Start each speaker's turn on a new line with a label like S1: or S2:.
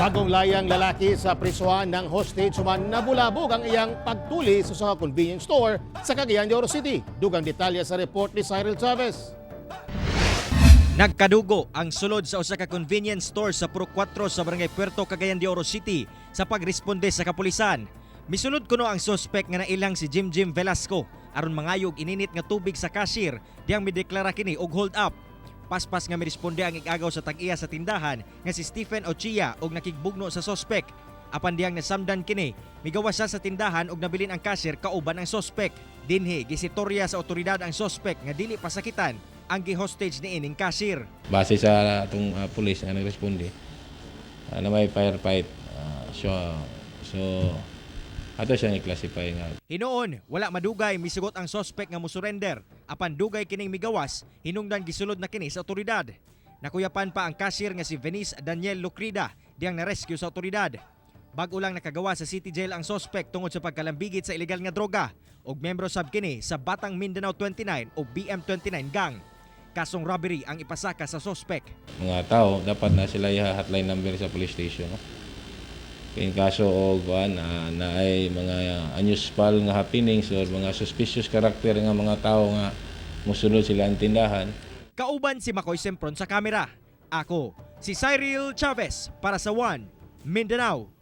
S1: Bagong layang lalaki sa prisuhan ng hostage human nabulabog ang iyang pagtuli sa usa ka convenience store sa Cagayan de Oro City. Dugang detalye sa report ni Cyril Chavez.
S2: Nagkadugo ang sulod sa usa ka convenience store sa Purok 4 sa Barangay Puerto, Cagayan de Oro City sa pagresponde sa kapulisan. Misulod kuno ang suspect nga nailang si Jim Jim Velasco aron mangayog ininit nga tubig sa cashier diyang mideklara kini og hold up. Paspas nga miresponde ang igagaw sa tag-iya sa tindahan nga si Stephen Ochia og nakigbugno sa suspect. Apan diyang nasamdan kini, migawas siya sa tindahan og nabilin ang cashier kauban ang suspect. Dinhi gisitorya sa otoridad ang suspect nga dili pasakitan ang gi-hostage ni ining cashier.
S3: Base sa atong pulis nga nagresponde na may firefight, so ato siya ni-classify nga.
S2: Hinuon, wala madugay misugot ang suspect nga musurrender. Apan dugay kining migawas, hinungdan gisulod na kini sa otoridad. Nakuyapan pa ang cashier nga si Venice Daniel Lucrida diyang na-rescue sa otoridad. Bag-o lang nakagawa sa City Jail ang suspect tungod sa pagkalambigit sa ilegal nga droga ug membro sab kini sa Batang Mindanao 29 o BM29 gang. Kasong robbery ang ipasaka sa suspect.
S3: Mga tao dapat na sila hotline number sa police station, no? Kay in kaso og kuan na ay mga unusual nga happenings or mga suspicious character nga mga tao nga musulod sila ang tindahan.
S2: Kauban si Makoy Sempron sa kamera. Ako, si Cyril Chavez para sa One Mindanao.